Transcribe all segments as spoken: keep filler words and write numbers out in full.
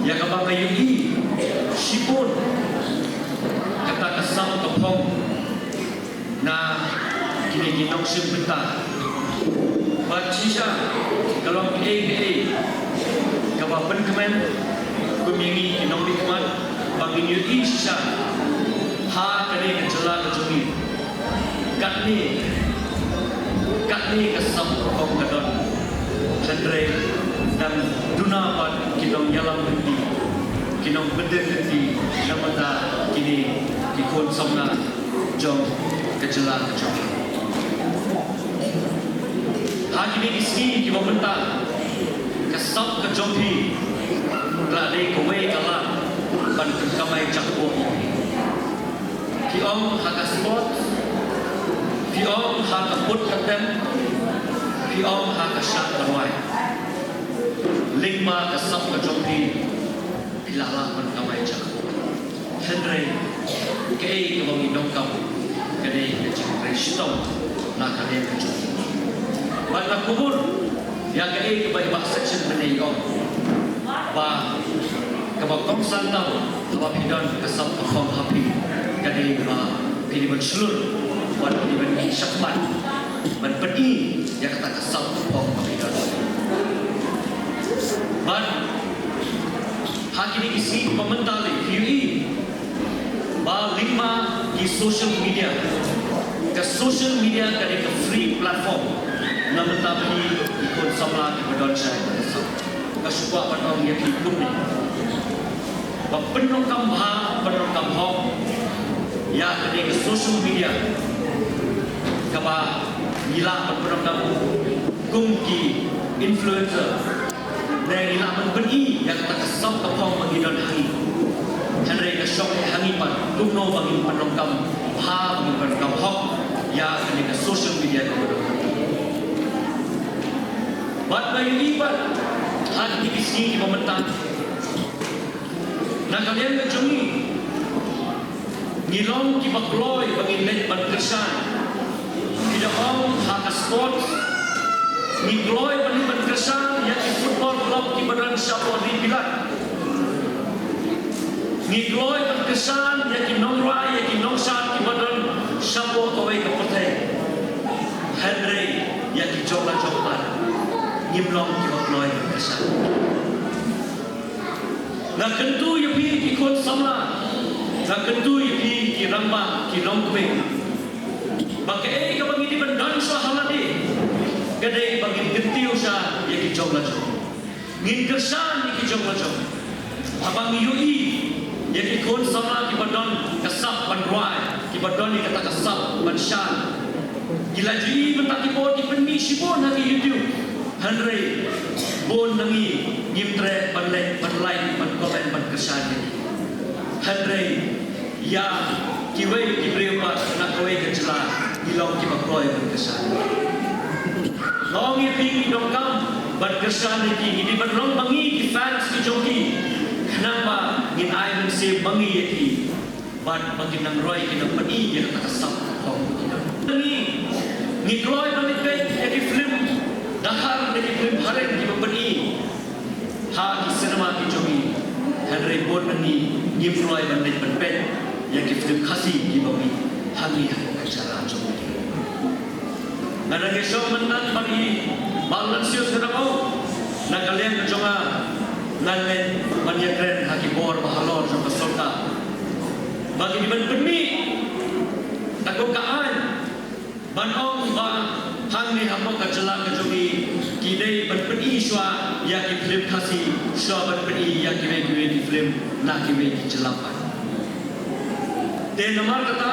Ïa kaba nga ïohi shibun kata ka sap ka phong na kine ki nongshim bynta. Bad shisha ka long kaei kaei kaba pynkmen kum ïa ngi ki nongmihkhmat ba ngin ïohi shisha ha kane ka jylla ka jong ngi. Katne, katne ka sap ka phong ka don. Hynrei dang duna pat ki nongïalam lynti, ki nongpynthei lynti na bynta kine ki khun samla jong ka jylla ka jong ngi. Ha kine ki sngi kiba mynta, ka sap ka jong phi ka la dei kawei ka lad ban pynkamai jakpoh. Phi ong ha ka sport, phi ong ha ka put ka tem, phi ong ha ka shad ka rwai. Lyngba ka sap ka jong phi, phi lah lah ban kamai jakpoh. Hynrei kaei kaba ngi donkam ka dei ka jingtrei shitom na ka liang ka jong ngi. Bad nga kubur ïa kaei kaba i Bah Section mynne i ong ba kaba kongsan tam haba phi don ka sap ka phong ha phi, ka dei ba phi dei ban shlur, ba phi dei ban ïeng shakhmat ban pyni ïa kata ka sap ka phong ba phi don. Bad ha kine ki sngi kiba mynta lei phi ïohi ba lyngba ki social media, ka social media ka dei ka free platform na bynta phi ki khun samla kiba don sha ka sap. Nga shu kwah ban ong ïa phi kumne, ba pyndonkam bha, pyndonkam hok ïa kane ka social media kaba ngi lah ban pyndonkam kum ki influencer. Ne ngi lah ban pyni ïa kata ka sap ka phong ba ngi don ha ngi. Hynrei ka shong ha ngi pat kumno ba ngin pyndonkam bha, ba ngin pyndonkam hok ïa kane ka social media kaba don. Bad ba ïohi pat ha kine ki sngi kiba mynta na ka liang ka jong ngi, ngi long kiba kloi ba ngin leit ban kyrshan. Ki da ong ha ka sport, ngi kloi ba ngin ban kyrshan ïa ki football club kiba don shapoh ri bilat. Ngi kloi ban kyrshan ïa ki nongrwai, ïa ki nongshad kiba don shapoh kawei ka pyrthei. Hynrei ïa ki jong la jong pat ngim long kiba kloi ban kyrshan. Nga kyntu ïa phi ki khun samla, nga kyntu ïa phi ki rangbah, ki longkmie, ba kaei kaba ngi dei ban don shuwa ha lade ka dei ba ngin kyntiew sha ïa ki jong la jong, ngin kyrshan ïa ki jong la jong. Haba ngi ïohi ïa ki khun samla kiba don ka sap ban rwai, kiba don ïa kata ka sap ban shad, ngi la ju ïohi mynta ki por ki pynmih shibun ha ki YouTube. Hynrei bun na ngi ngim treh ban leh, ban like, ban comment, ban kyrshan ïa ki. Hynrei ïa kiwei ki briew pat na kawei ka jylla ngi long kiba kloi ban kyrshan. Nga ong ïa phi ngi donkam ban kyrshan ïa ki, ngi dei ban long ma ngi ki fans ki jong ki. Khnang ba ngin ai mynsiem ma ngi ïa ki. Bad ba kin nang roi kin nang pyni ïa kata ka sap ka phong. Ngi, ngi kloi ban leit peit ïa ki film Dahar ne ki film Hareng kiba pyni ha ki cinema ki jong ngi. Hynrei bun na ngi ngim kloi ban leit ban peit ïa ki film Khasi kiba mih ha ngi ha ka jylla jong ngi. Nga dang ïa shong mynta ban ïa ba lan sios nga dang ong na ka liang ka jong nga, ngan leit ban ïakren ha ki bor ba halor jong ka sorkar ba ki dei ban pynmih ka kong ka aiñ ban ong ba hangne hapoh ka jylla ka jong ngi ki dei ban pyni shuwa ïa ki film Khasi shuwa ban pyni ïa kiwei kiwei ki film na kiwei ki jylla pat. Te namar kata,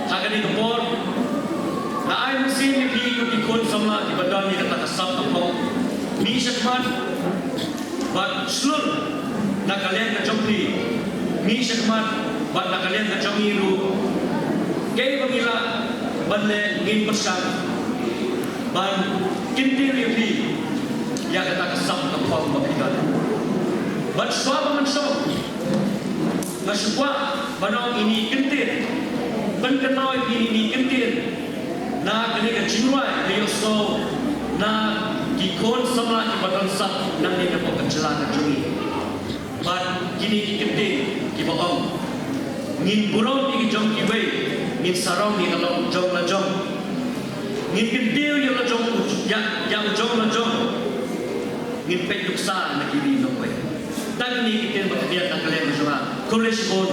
ha kane ka por, nga ai mynsiem ïa phi ko ki khun samla kiba don ïa kata ka sap ka phong, mih shakhmat bad shlur na ka liang ka jong phi, mih shakhmat bad na ka liang ka jong ngi ruh. Kaei ba ngi lah ban leh ngin pyrshang ban kyntiew ïa phi ïa kata ka sap ka phong ba phi don. Bad shuwa ba ngan shong, nga shu kwah ban ong ïa ine i kyntien, ban kynnoh ïa ine i kyntien na kane ka jingrwai ka ïohsngew na ki khun samla kiba don sap nangne napoh ka jylla ka jong ngi. Kine ki kyntien kiba ong, ngin burom ïa ki jong kiwei, ngin sarong ïa ka long jong la jong. Ngin kyntiew ïa la jong u, ïa, ïa u jong la jong. Ngin peit nuksa na ki ri nongwei. Tang kine ki kyntien ba khyndiat na ka liang ka jong nga. Khublei shibun.